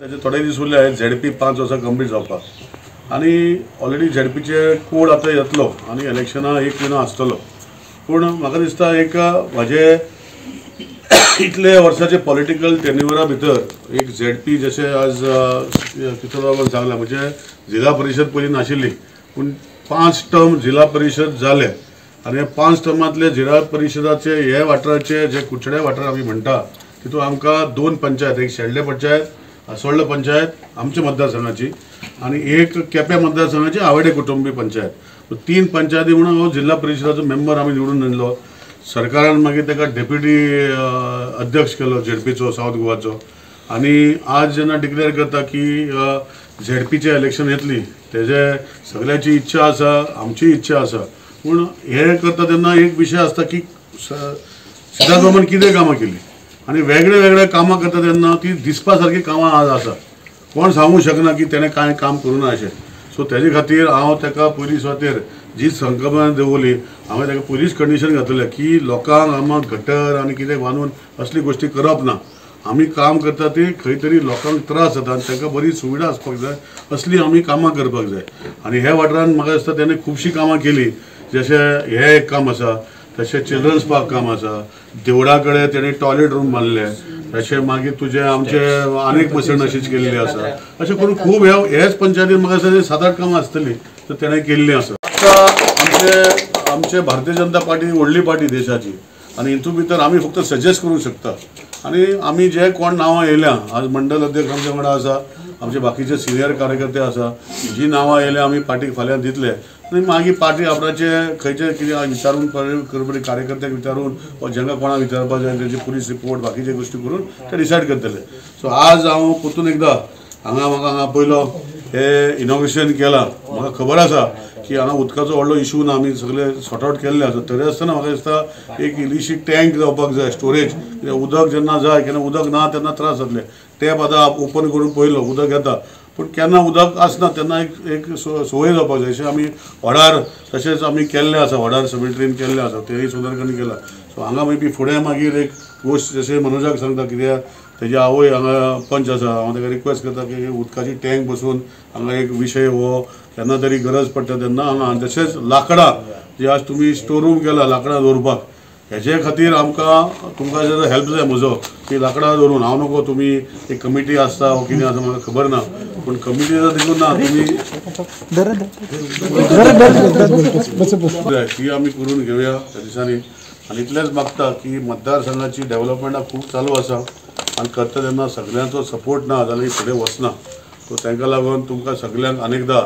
ताचे थोडे दीस उरले आहेत झेडपी 5 वर्सां कंप्लीट जावपाक आनी ऑलरेडी झेडपीचे कोड आतां येतलो आनी इलेक्शनां एक म्हयनो आसतलो. पूण म्हाका दिसता एक म्हाजे इतले वर्साचे पॉलिटिकल टेन्युअरा भितर एक झेडपी जशें आज किशोरबाबान सांगलां, म्हणजे जिल्हा परिशद पयलीं नाशिल्ली पूण 5 टर्म जिल्हा परिशद जाले आनी हे 5 टर्मांतले जिल्हा परिशदाचे हे वाठाराचे जे कुडचडे वाठार आमी म्हणटा तितून आमकां 2 पंचायत, एक शेल्डें पंचायत, आसोल्डें पंचायत आमच्या मतदारसंघाची आनी एक केपें मतदारसंघाची आवाडे कुटुंबी पंचायत. 3 पंचायती म्हणून हो जिल्हा परिशदाचो मेंबर आमी निवडून आणलो. सरकारान मागीर ताका डेप्युटी अध्यक्ष केलो झेडपीचो सावथ गोवाचो. आनी आज जेन्ना डिक्लेअर करता की झेडपीचें इलेक्शन येतली तेजे सगळ्याची इच्छा आसा, आमची इच्छा आसा. पूण हे करता तेन्ना एक विशय आसता की सिद्धार्थ बाबान कितें कामां केली आनी वेगळे वेगळे कामां करता तेन्ना ती दिसपा सारकी कामां आज आसा. कोण सांगूंक शकना की तेणें कांय काम करूं ना अशें. सो तेजे खातीर हांव ताका पयली सुवातेर जी संकल्पना दवरली हांवें ताका पयलींच कंडिशन घातलें की लोकांक आमकां गटर आनी कितें बांदून असली गोश्टी करप ना. आमी काम करता ती खंय तरी लोकांक त्रास जाता आनी तांकां बरी सुविधा आसपाक जाय, असली आमी कामां करपाक जाय. आनी ह्या वाठारान म्हाका दिसता तेणें खुबशीं कामां केली, जशें हें एक काम आसा, तशें चिल्ड्रन्स पार्क काम आसा, देवळा कडेन तेणें टॉयलेट रूम बांदले, तशें मागीर तुजें आमचे आनीक मसण अशीच केल्ली आसा. अशें करून खूब ह्याच पंचायतीन म्हाका दिसता 7-8 कामां आसतलीं तर तेणें केल्लीं आसा. आतां आमचे भारतीय जनता पार्टी व्हडली पार्टी देशाची आनी हितून भितर आमी फक्त सजेस्ट करूंक शकता. आनी आमी जे कोण नांवां येयल्या आज मंडल अध्यक्ष आमच्या वांगडा आसा, आमचे बाकीचे सिनियर कार्यकर्ते आसा, जी नांवां येयल्या आमी पार्टीक फाल्यां दितले आनी मागीर पार्टी आपणाचे खंयचे कितें विचारून करपी कार्यकर्त्याक विचारून वा जांकां कोणाक विचारपाक जाय तेजी पुलीस रिपोर्ट बाकीचे गोश्टी करून ते डिसायड करतले. सो आज हांव परतून एकदां हांगा म्हाका हांगा पयलो हे इनॉग्रेशन केलां. म्हाका खबर आसा की हांगा उदकाचो व्हडलो इशू ना, आमी सगळे सॉर्ट आवट केल्ले आसा. तरी आसतना म्हाका दिसता एक इल्लीशी टँक जावपाक जाय, स्टोरेज, कित्याक उदक जेन्ना जाय केन्ना उदक ना तेन्ना त्रास जातले. टॅप आतां ओपन करून पयलो उदक येता पूण केन्ना उदक आसना तेन्ना एक सोय जावपाक जाय. अशें आमी वडार तशेंच आमी केल्लें आसा, वडार समिट्रीन केल्लें आसा, तेय सुदरकरण केलां. सो हांगा मे बी फुडें मागीर एक गोश्ट जशें मनोजाक सांगता कित्याक तेजी आवय हांगा पंच आसा, हांव ताका रिक्वेस्ट करता की उदकाची टँक बसून हांगा एक विशय हो केन्ना तरी गरज पडटा तेन्ना हांगा. आनी तशेंच लांकडां जी आज तुमी स्टोर रूम केला लांकडां दवरपाक हेजे खातीर आमकां तुमकां जर हेल्प जाय म्हजो की लांकडां दवरून हांव नको तुमी एक कमिटी आसता वो कितें आसा म्हाका खबर ना, पूण कमिटी जर देखून ना तुमी ती आमी करून घेवया त्या दिसांनी. आनी इतलेंच मागता की मतदारसंघाची डेवलपमेंटां खूब चालू आसा आनी करता तेन्ना सगळ्यांचो सपोर्ट ना जाल्यार फुडें वचना. सो तांकां लागून तुमकां सगल्यांक अनेकदां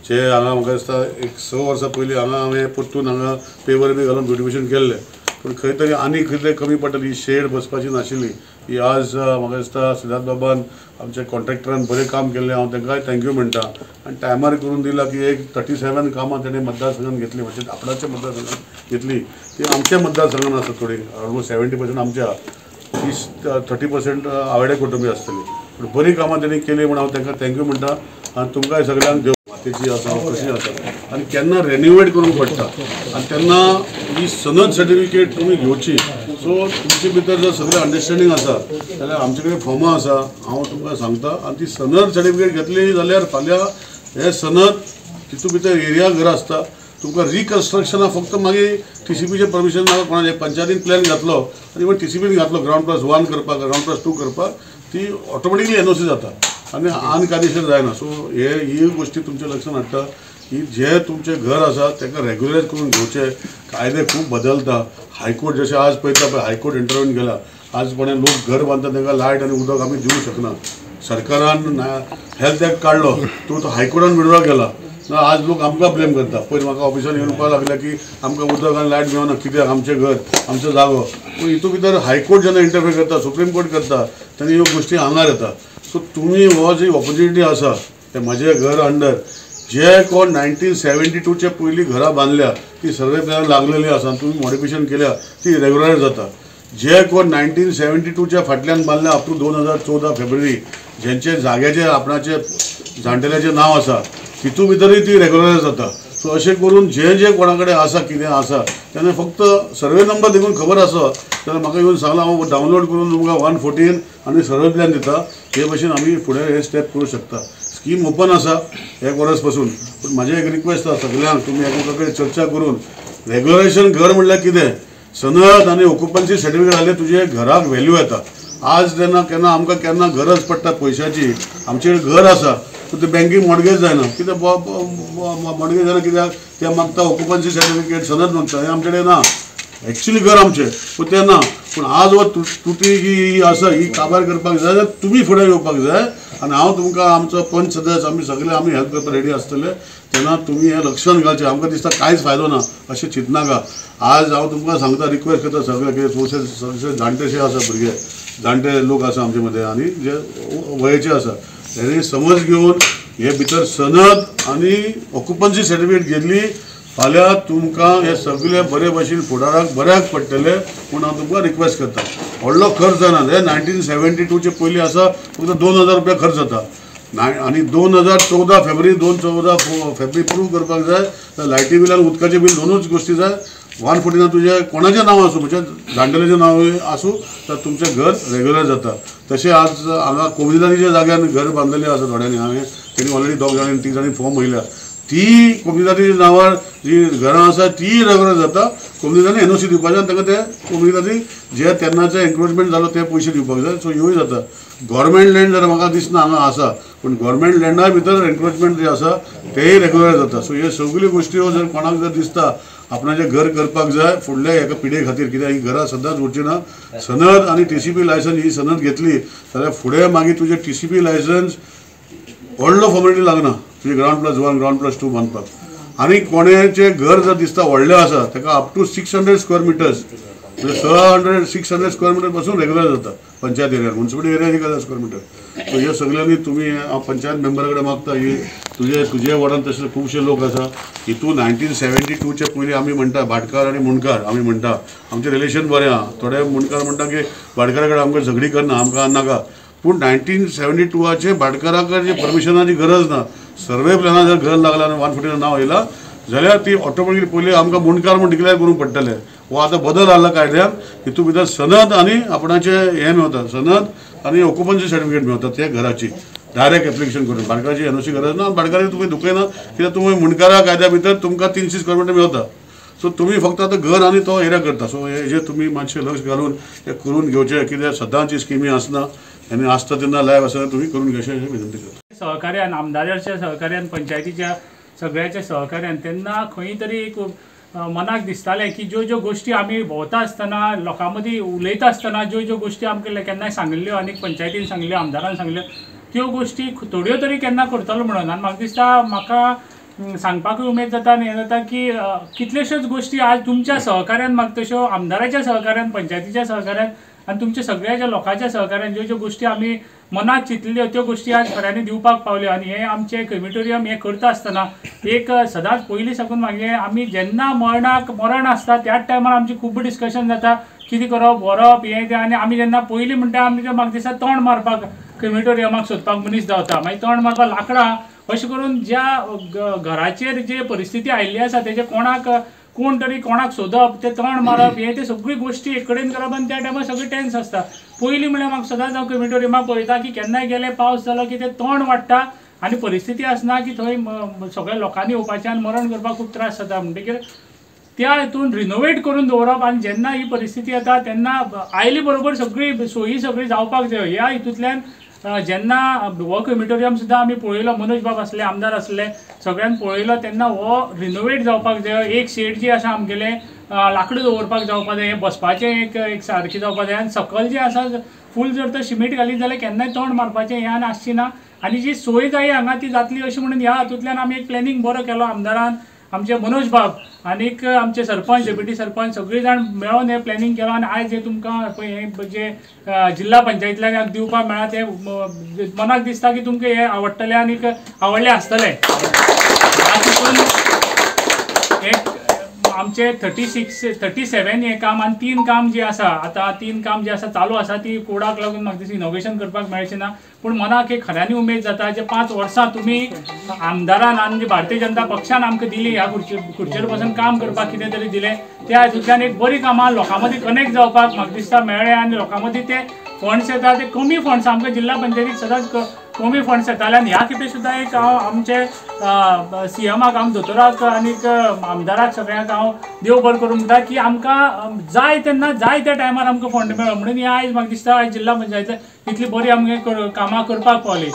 जे हांगा म्हाका दिसता एक 6 वर्सां पयलीं हांगा हांवें परतून हांगा पेपर बी घालून ब्युटिफिकेशन केल्लें पूण खंय तरी आनी खंय तरी कमी पडटली, ही शेड बसपाची नाशिल्ली. ही आज म्हाका दिसता सिद्धार्थ बाबान आमच्या कॉन्ट्रॅक्टरान बरें काम केल्लें, हांव तांकांय thank you म्हणटा. आनी टायमार करून दिला की एक 37 कामां तेणें मतदारसंघान घेतली, म्हणजे आपणाच्या मतदारसंघान घेतली ती आमच्या मतदारसंघान आसा थोडी ऑलमोस्ट 70% आमच्या, 30-30% आवाडे कुटुंबी आसतली. पूण बरीं कामां तेणी केली म्हूण हांव तांकां thank you म्हणटा. आनी तुमकांय सगळ्यांक देव मातयेची आसा कशी आसा आनी केन्ना रेनिवेट करूंक पडटा आनी तेन्ना ही सनद सर्टिफिकेट तुमी घेवची. सो तुमचे भितर जर सगळें अंडरस्टँडींग आसा जाल्यार आमचे कडेन फॉर्मां आसा, हांव तुमकां सांगता. आनी ती सनद सर्टिफिकेट घेतली जाल्यार फाल्यां हे सनद तितून भितर एरिया घर आसता, तुमकां रिकन्स्ट्रक्शना फक्त मागीर टीसीपीचें परमिशन नाका कोणाचें. पंचायतीन प्लॅन घातलो आनी इवन टीसीपीन घातलो ग्रावंड +1 करपाक, ग्रावंड +2 करपाक, ती ऑटोमॅटिकली एनओसी जाता आनी अनकायदेशीर जायना. सो हे ही गोश्टी तुमच्या लक्षांत हाडटा की जे तुमचें घर आसा ताका रेगुलरायज करून घेवचें. कायदे खूब बदलता, हायकोर्ट जशें आज पळयता पळय हायकोर्ट इंटरव्यून गेला, आज कोणे लोक घर बांदता तांकां लायट आनी उदक आमी दिवंक शकना. सरकारान हेल्थ एक्ट काडलो तो हायकोर्टान विड्रॉ केला ना, आज लोक आमकां ब्लेम करता. पयर म्हाका ऑफिसान येवपाक लागले की आमकां उदक आनी लायट मेळना कित्याक, आमचें घर आमचो जागो. पूण हितून भितर हायकोर्ट जेन्ना इंटरफेर करता, सुप्रीम कोर्ट करता तेन्ना ह्यो गोश्टी आंगार येता. सो तुमी हो जी ऑपॉर्च्युनिटी आसा ते म्हजें घर अंडर जे कोण 1972चे पयलीं घरां बांदल्या ती सर्वे प्लॅन लागलेली आसा आनी तुमी मॉडिफिकेशन केल्या ती रेगुलर जाता. जे कोण 1972च्या फाटल्यान बांदल्या अप टू 2014 फेब्रुवारी ज्यांचे जाग्याचे आपणाचे जाणटेल्याचें नांव आसा तितून भितरूय ती रेगुलर जाता. सो अशें करून जे जे कोणा कडेन आसा कितें आसा तेन्ना फक्त सर्वे नंबर देखून खबर आसा जाल्यार म्हाका येवन सांगलां, हांव डावनलोड करून तुमकां 114 आनी सर्वे प्लॅन दिता. हे भशेन आमी फुडें हे स्टेप करूं शकता. स्कीम ओपन आसा एक वर्स पासून, पूण म्हाजें एक रिक्वेस्ट आसा सगल्यांक, तुमी एकामेका कडेन चर्चा करून रेगुलरायझेशन घर म्हणल्यार कितें, सनद आनी ऑक्युपन्सी सर्टिफिकेट जाल्यार तुजे घराक व्हॅल्यू येता. आज जेन्ना केन्ना आमकां केन्ना गरज पडटा पयशाची, आमचे कडेन घर आसा पूण ते बँकीक मॉर्गेज जायना, कित्याक मॉर्गेज जायना कित्याक ते मागता ऑक्युपन्सी सर्टिफिकेट, सनद मागता, हें आमचे कडेन ना. एक्चुली घर आमचें पूण तें ना. पूण आज हो तुटी ही आसा ही काबार करपाक जाय जाल्यार तुमी फुडें येवपाक जाय आनी हांव तुमकां आमचो पंच सदस्य आमी सगळे आमी हेल्प करपाक रेडी आसतले. तेन्ना तुमी हें लक्षांत घालचें, आमकां दिसता कांयच फायदो ना अशें चिंतनाका. आज हांव तुमकां सांगता, रिक्वेस्ट करता सगळे, कितें चडशे सगळे जाणटेशे आसा, भुरगे जाणटे लोक आसा आमचे मदें आनी जे वयेचे आसा, तेणी समज घेवन हे भितर सनद आनी ऑक्युपन्सी सर्टिफिकेट घेतली फाल्यां तुमकां हे सगळे बरे भशेन फुडाराक बऱ्याक पडटले म्हूण हांव तुमकां रिक्वेस्ट करता. व्हडलो खर्च जायना, हे 1972 पयलीं आसा फक्त 2000 रुपया खर्च जाता आनी 2014 फेब्रुवारी 2014 फेब्रुवारी प्रूव करपाक जाय. लायटी बील आनी उदकाचें बील दोनूच गोश्टी जाय. 114 तुजें कोणाचें नांव आसूं, म्हणजे जाणटेल्याचें नांव आसूं, तर तुमचें घर रेगुलर जाता. तशें आज हांगा कोमुनिदादीच्या जाग्यार घर बांदलेलें आसा थोड्यांनी, हांवें तेणी ऑलरेडी 2 जाणांनी 3 जाणांनी फॉर्म वयल्या, ती कोमुनिदादीच्या नांवार जी घरां आसा ती रेगुलर जाता. कोमुनिदादीन एनओसी दिवपाचें आनी तांकां ते कोमुनिदादी जे तेन्नाचे एन्क्रोचमेंट जालो ते पयशे दिवपाक जाय. सो ह्योय जाता. गव्हर्मेंट लँड जाल्यार म्हाका दिसना हांगा आसा, पूण गव्हर्मेंट लँडा भितर एन्क्रोचमेंट जे आसा तेय रेगुलर जाता. सो ह्यो सगल्यो गोश्टी जर कोणाक जर दिसता आपणाचें घर करपाक जाय फुडल्या एका पिढये खातीर, कित्याक ही घरां सदांच उरची ना. सनद आनी टीसीपी लायसन्स ही सनद घेतली जाल्यार फुडें मागीर तुजें टीसीपी लायसन्स व्हडलो फॉर्मेलिटी लागना तुजें ग्रावंड +1 ग्रावंड +2 बांदपाक. आनी कोणाचें घर जर दिसता व्हडलें आसा ताका अप टू 600 स्क्वेअर मिटर्स, म्हणजे 600 स्क्वेअर मिटर पासून रेगुलर जाता panchayat area, municipality area 1000 square metre. So हे सगळ्यांनी तुमी हांव पंचायत मेंबरा कडेन मागता, ही तुजे वॉर्डान तशे खुबशे लोक आसा. हितून 1972 पयलीं आमी म्हणटा भाटकार आनी मुंडकार, आमी म्हणटा आमचें रिलेशन बरें आहा. थोडे मुंडकार म्हणटा की भाटकारा कडेन आमकां झगडी करना, आमकां नाका. पूण 1972 भाटकारा कडेन परमिशनाची गरज ना. सर्वे प्लॅना जर घर लागला आनी 114 नांव येयला जाल्यार ती ऑटोमॅटिकली पयलीं आमकां मुंडकार म्हूण डिक्लेअर करूंक पडटलें. हो आतां बदल जाला कायद्यान, हितून भितर सनद आनी आपणाचें हें मेवता, सनद आनी ऑक्युपन्सी सर्टिफिकेट मेवता त्या घराची डायरेक्ट एप्लिकेशन करून. भाटकाराची एनओसी गरज ना, भाटकाराक तुमी दुखयना कित्याक तुमी मुंडकारा कायद्या भितर तुमकां 300 स्क्वेअर मिटर मेवता. सो तुमी फक्त आतां घर आनी तो एरिया करता. सो हेजेर तुमी मातशें लक्ष घालून हें करून घेवचें, कित्याक सदांच ही स्किमी आसना आनी आसता तेन्ना लायव आसतना तुमी करून घेवचें अशें विनंती करता. सहकार्यान, आमदाराच्या सहकार्यान, पंचायतीच्या सगळ्याच्या सहकार्यान तेन्ना खंय तरी एक मनाक दिसतालें की ज्यो ज्यो गोश्टी आमी भोंवता आसतना लोकां मदीं उलयता आसतना ज्यो ज्यो गोश्टी आमकां केन्नाय सांगिल्ल्यो आनी पंचायतीन सांगिल्ल्यो, आमदारान सांगिल्ल्यो, त्यो गोश्टी थोड्यो तरी केन्ना करतलो म्हणून. आनी म्हाका दिसता म्हाका सांगपाकूय उमेद जाता आनी हें जाता की कितल्योश्योच गोश्टी आज तुमच्या सहकार्यान म्हाका तश्यो आमदाराच्या सहकार्यान, पंचायतीच्या सहकार्यान आनी तुमच्या सगळ्याच्या लोकांच्या सहकार्यान ज्यो ज्यो गोश्टी आमी मनात चिंतल्यो त्यो गोश्टी आज खऱ्यांनी दिवपाक पावल्यो. आनी हें आमचें क्रिमेटोरियम हें करता आसतना एक सदांच पयलीं साकून मागीर आमी जेन्ना मरण आसता त्याच टायमार आमची खूब डिस्कशन जाता, कितें करप, व्हरप, हें तें. आनी आमी जेन्ना पयलीं म्हणटा आमी म्हाका दिसता तण मारपाक क्रिमेटोरियमाक सोदपाक मनीस धांवता, मागीर तण मारपाक लांकडां, अशें करून ज्या घराचेर जे परिस्थिती आयिल्ली आसा तेजे कोणाक कोण तरी कोणाक सोदप, ते तण मारप, हे ते सगळी गोश्टी एक कडेन करप आनी त्या टायमार सगळें टेन्स आसता. पयलीं म्हणल्यार म्हाका सदांच हांव क्रिमेटोरियमाक पळयता की केन्नाय गेले पावस जालो की ते तण वाडटा आनी परिस्थिती आसना की थंय सगळ्या लोकांनी येवपाचें आनी मरण करपाक खूब त्रास जाता. म्हणटकीर त्या हितून रिनोवेट करून दवरप आनी जेन्ना ही परिस्थिती येता तेन्ना आयली बरोबर सगळी सोयी सगळी जावपाक जाय. ह्या हितूंतल्यान जेन्ना हो क्रिमेटोरियम सुद्दां आमी पळयलो, मनोज बाब आसले, आमदार आसले, सगळ्यान पळयलो तेन्ना हो रिनोवेट जावपाक जाय. एक शेड जी आसा आमगेलें लांकडां दवरपाक जावपाक जाय, बसपाचें एक एक सारकें जावपाक जाय आनी सकयल जें आसा फूल जर तर शिमीट घालीत जाल्यार केन्नाय तण मारपाचें हें आनी आसची ना आनी जी सोय जाय हांगा ती जातली अशें म्हणून ह्या हातूंतल्यान आमी एक प्लॅनिंग बरो केलो. आमदारान, आमचे मनोज बाब आनीक आमचे सरपंच, डेप्युटी सरपंच सगळी जाण मेळोन हें प्लॅनिंग केलां आनी आयज हें तुमकां पळय हें जे जिल्हा पंचायतींतल्यान दिवपाक मेळ्ळां तें मनाक दिसता की तुमकां हें आवडटलें आनीक आवडलें आसतलें. ह्या चिंतून एक आमचे 36 37 हे काम आनी 3 काम जी आसा आतां 3 काम जे आसा चालू आसा ती कोडाक लागून म्हाका दिसता इनोग्रेशन करपाक मेळचें ना. पूण मनाक एक खऱ्यांनी उमेद जाता जे 5 वर्सां तुमी आमदारान आनी भारतीय जनता पक्षान आमकां दिली ह्या खुर्चेर बसून काम करपाक कितें तरी दिलें त्या हातूंतल्यान एक बरी कामां लोकां मदीं कनेक्ट जावपाक म्हाका दिसता मेळ्ळें आनी लोकां मदीं ते फंड्स येता ते कमी फंड्स आमकां जिल्हा पंचायतीक सदांच कमी फंड्स येताले आनी ह्या खेपे सुद्दां एक हांव आमचे सीएमाक हांव दोतोराक आनीक आमदाराक सगळ्यांक हांव देव बरें करूं म्हणटा की आमकां जाय तेन्ना जाय त्या टायमार आमकां फंड मेळ्ळो म्हणून हें आयज म्हाका दिसता आयज जिल्हा पंचायत इतली बरी आमगे कामां करपाक पावली.